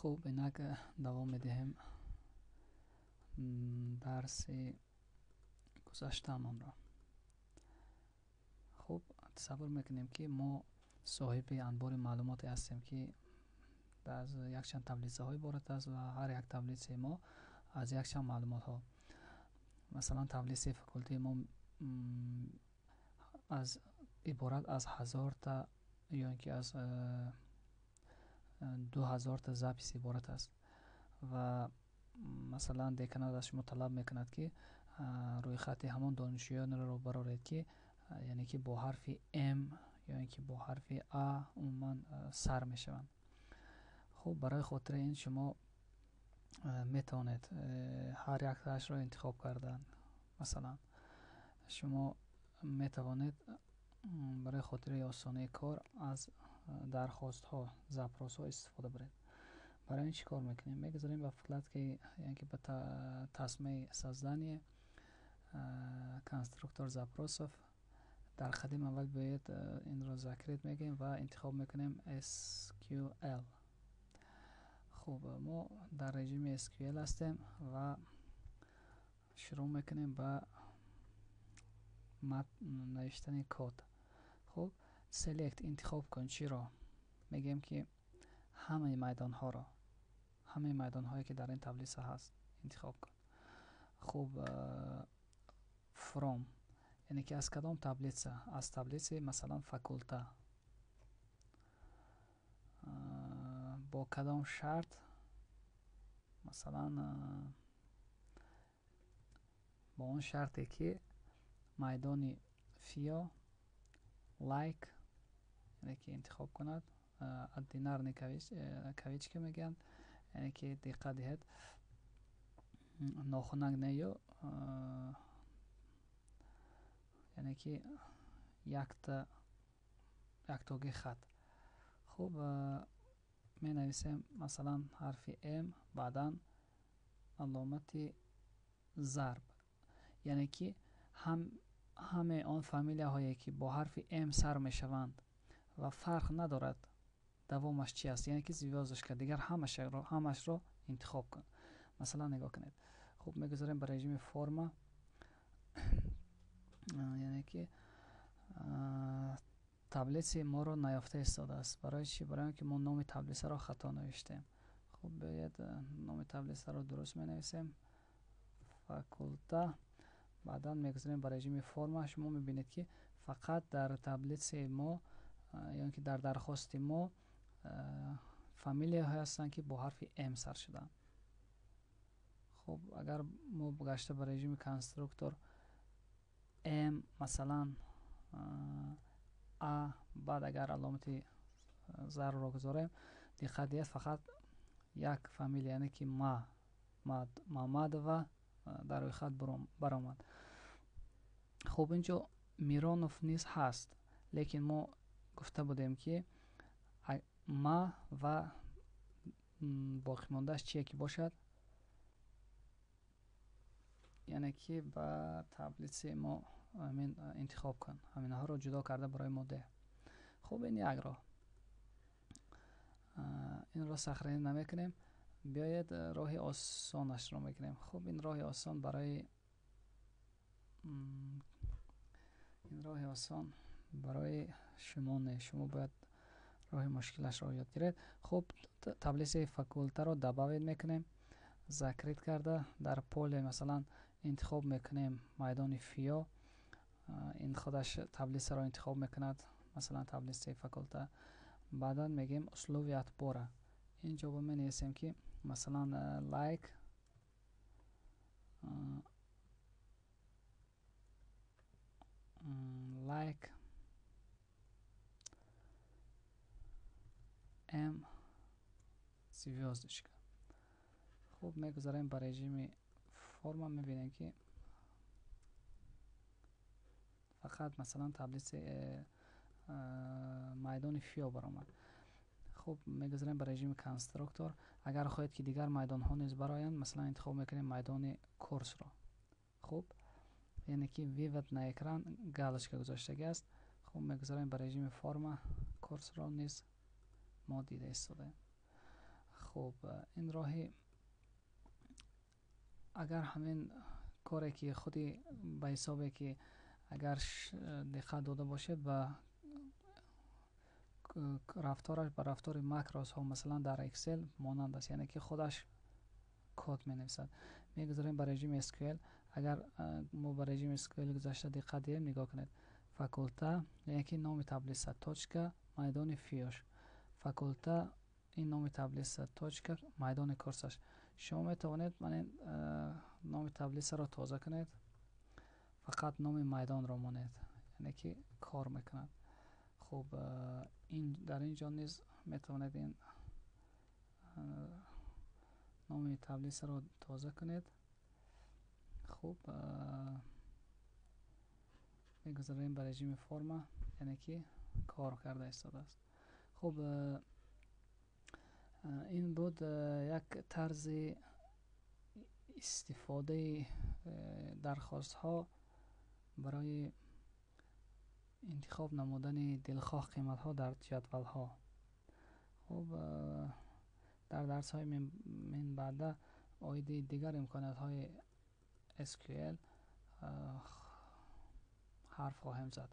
Хуб, инак давом медиҳем дарси гузаштаамонро. Хуб, тасаввур мекунем, ки мо соҳиби анбори маълумоте ҳастем, ки аз якчанд таблицаҳо иборат аст ва ҳар як таблицаи мо аз якчанд маълумотҳо. Масалан, таблицаи факултаи мо аз иборат аз 1000-та ё ин ки аз 2000-та запись иборат аст ва масалан деканат аз шумо талаб мекунад, ки рӯйхати ҳамон донишҷӯёнро бароред, ки яъне ки бо ҳарфи М ё ин ки бо ҳарфи А умуман сар мешаванд. Хуб, барои хотири ин шумо метавонед ҳар яктаашро интихоб кардан. Масалан, шумо метавонед барои хотири осонии кор аз дархостҳо, запросҳо истифода баред. Барои ин чӣ кор мекунем? Мегузарем ба вкладкаи, яъне ки ба тасмаи создание, конструктор запросов. Дар қадим аввал бояд инро закрыть мегӯем ва интихоб мекунем SQL. Хуб, мо дар режими SQL ҳастем ва шурӯъ мекунем ба навиштани код. Хуб, select, интихоб кун чиро? Мегӯем, ки ҳамаи майдонҳоро, ҳамаи майдонҳое, ки дар ин таблица ҳаст, интихоб кун. Хуб, from, яъне ки аз кадом таблица? Аз таблицаи, масалан, факулта. Бо кадом шарт? Масалан, бо он шарте, ки майдони фио like, яъне ки интихоб кунад, одинарный кавычка мегӯянд, яъне ки диққат диҳед, нохунак не ё, яъне ки якта яктоги хат. Хуб, менависем, масалан, ҳарфи М, баъдан аломати зарб, яъне ки ҳамаи он фамилияҳое, ки бо ҳарфи М сар мешаванд ва фарқ надорад давомаш чи аст, яъне ки звёздочка, дигар ҳамашро интихоб кун. Масалан, нигоҳ кунед. Хуб, мегузарем ба режими форма, яъне ки таблицаи моро наёфта истодааст. Барои чӣ? Барои он ки мо номи таблицаро хато навиштем. Хуб, биёед, номи таблицаро дуруст менависем, факулта. Баъдан мегузарем ба режими форма. Шумо мебинед, ки фақат дар таблицаи мо ё ин ки дар дархости мо фамилияҳое ҳастанд, ки бо ҳарфи М сар шуданд. Хуб, агар мо гашта ба режими конструктор М, масалан, А, баъд агар аломати зарбро гузорем, диққат диҳед, фақат як фамилия, яъне ки Мамадова дар рӯйхат баромад. Хуб, инҷо Миронов низ ҳаст, лекин мо гуфта будем, ки ма ва боқимондааш чие ки бошад, яъне ки ба таблицаи мо ҳамин интихоб кун, ҳаминҳоро ҷудо карда барои мо деҳ. Хуб, ин як роҳ. Инро сохранить намекунем. Биёед, роҳи осонашро мекунем. Хуб, ин роҳи осон барои шумо не, шумо бояд роҳи мушкилашро ёд гиред. Хуб, таблицаи факултаро добавить мекунем, закрыть карда, дар поле, масалан, интихоб мекунем майдони фио. Ин худаш таблицаро интихоб мекунад, масалан, таблицаи факулта. Баъдан мегӯем условия отбора. Инҷо ба менависем, ки масалан like М звёздочка. Хуб, мегузарем ба режими форма, мебинем, ки фақат, масалан, таблицаи майдони фио баромад. Хуб, мегузарем ба режими конструктор. Агар хоҳед, ки дигар майдонҳо низ бароянд, масалан, интихоб мекунем майдони курсро. Хуб, яъне ки вывод на экран галочка гузоштагӣ аст. Хуб, мегузарем ба режими форма, курсро низ мо дида истодаем. Хуб, ин роҳи агар ҳамин коре ки худи ба ҳисобе ки агар диққат дода бошед, ба рафтораш ба рафтори макросҳо, масалан, дар Excel монанд аст, яъне ки худаш код менависад. Мегузарем ба режими SQL. Агар мо ба режими SQL гузашта диққат диҳем, нигоҳ кунед: факулта, яъне ки номи таблица, точка, майдони фиош, факулта, ин номи таблица, точка, майдони курсаш. Шумо метавонед ман номи таблицаро тоза кунед, фақат номи майдонро монед, яъне ки кор мекунад. Хуб, ин дар ин ҷо низ метавонед ин номи таблицаро тоза кунед. Хуб, мегузарем ба режими форма, яъне ки кор карда истодааст. Хуб, ин буд як тарзи истифодаи дархостҳо барои интихоб намудани дилхоҳ қиматҳо дар ҷадвалҳо. Хуб, дар дарсҳои минбаъда оиди дигар имкониятҳои SQL ҳарф хоҳем зад.